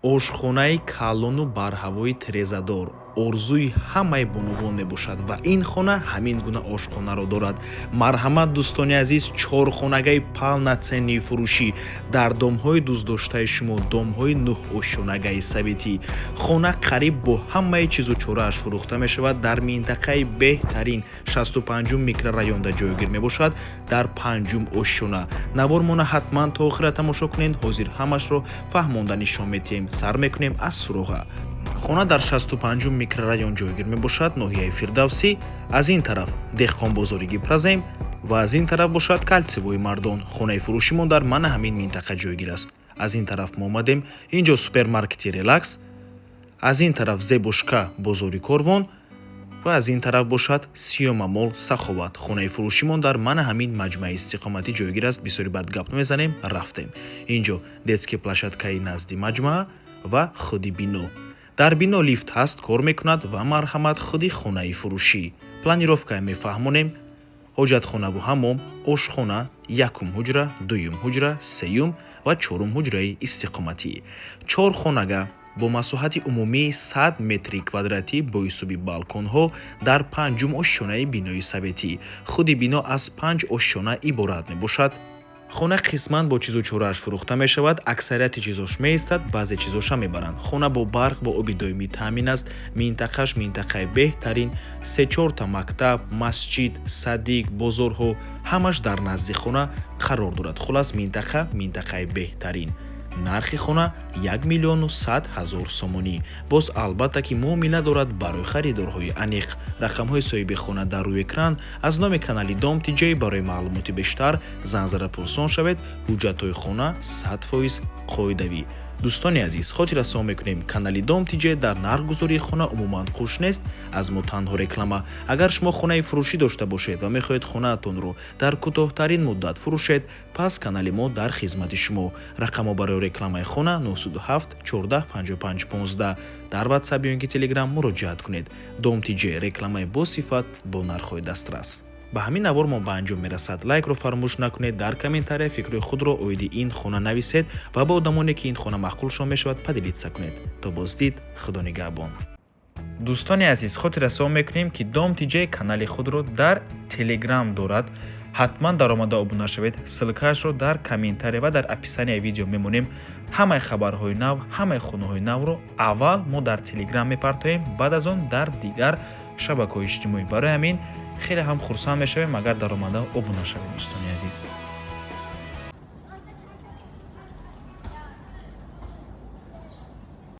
Ошхонаи калону барҳавои тирезадор орзуи ҳамаи бонувон мебошад ва ин хона ҳамин гуна ошхонаро дорад. Марҳамат, дӯстони азиз, чорхонагаи полноценный фурӯшӣ дар домҳои дӯстдоштаи шумо, домҳои нӯҳошёнагаи советӣ. Хона қариб бо ҳамаи чизу чорааш фурӯхта мешавад. Дар минтақаи беҳтарин, 65-ум микрорайонда ҷойгир мебошад, дар панҷум ошёна. Навормона ҳатман то охира тамошо кунед. Ҳозир ҳамашро фаҳмонда нишон медиҳем. Сар мекунем аз суроға. Хона дар 65-ум микрорайон ҷойгир мебошад, ноҳияи Фирдавсӣ. Аз ин тараф Деҳқонбозори Гипрозем ва аз ин тараф бошад Кольцевой Мардон. Хонаи фурӯшимон дар мана ҳамин минтақа ҷойгир аст. Аз ин тараф мо омадем, ин ҷо супермаркети «Релакс», аз ин тараф «Зебошка», бозори Корвон ва аз ин тараф бошад «Сиёма Мол», Саховат. Хонаи фурӯшимон дар мана ҳамин маҷмӯаи истиқоматӣ ҷойгир аст. Бисёри бад гап намезанем, рафтем. Ин ҷо детский площадкаи назди маҷмӯа ва худи бино. Дар бино лифт ҳаст, кор мекунад. Ва марҳамат, худи хонаи фурӯшӣ. Планировкае мефаҳмонем. Ҳоҷатхонаву ҳаммом, ошхона, якум ҳуҷра, дуюм ҳуҷра, сеюм ва чорум ҳуҷраи истиқоматӣ. Чор хонага бо масоҳати умумии 100 метри квадратӣ бо ҳисоби балконҳо дар панҷум ошёнаи бинои советӣ. Худи бино аз панҷ ошёна иборат мебошад. Хона қисман бо чизу чорааш фурӯхта мешавад. Аксарияти чизош меистад, баъзе чизоша мебаранд. Хона бо барқ, бо оби доимӣ таъмин аст. Минтақааш минтақаи беҳтарин, се-чорта мактаб, масҷид, садик, бозорҳо ҳамаш дар назди хона қарор дорад. Хулас, минтақа минтақаи беҳтарин. Нархи хона 1 100 000 сомонӣ. Боз, албатта, ки муомила дорад барои харидорҳои аниқ. Рақамҳои соҳиби хона дар рӯи экран. Аз номи канали Дом Тиҷай барои маълумоти бештар занг зада пурсон шавед. Ҳуҷҷатҳои хона 100% қоидавӣ. Дӯстони азиз, хотиррасон мекунем, канали Дом Тиҷе дар нархгузории хона умуман қуш нест. Аз мо танҳо реклама. Агар шумо хонаи фурӯшӣ дошта бошед ва мехоҳед хонаатонро дар кӯтоҳтарин муддат фурӯшед, пас канали мо дар хизмати шумо. Рақамҳо барои рекламаи хона 907 14 55 15. Дар Ватсап ё ин ки Телеграм муроҷиат кунед. Дом Тиҷе: рекламаи босифат бо нархҳои дастрас. Ба ҳамин навор мо ба анҷом мерасад. Лайкро фаромӯш накунед, дар комментария фикри худро оиди ин хона нависед ва ба одамоне, ки ин хона маъқулшон мешавад, поделиться кунед. То боздид, Худо нигаҳбон. Дӯстони азиз, хотиррасон мекунем, ки Дом Тиҷе канали худро дар Телеграм дорад. Ҳатман даромада обуна шавед. Ссылкаашро дар комментария ва дар описанияи видео мемонем. Ҳамаи хабарҳои нав, ҳамаи хонаҳои навро аввал мо дар Телеграм мепартоем, баъд аз он дар дигар шабакаҳои иҷтимоӣ. Барои ҳамин хеле ҳам хурсанд мешавем, агар даромада обуна шавед, дӯстони азиз.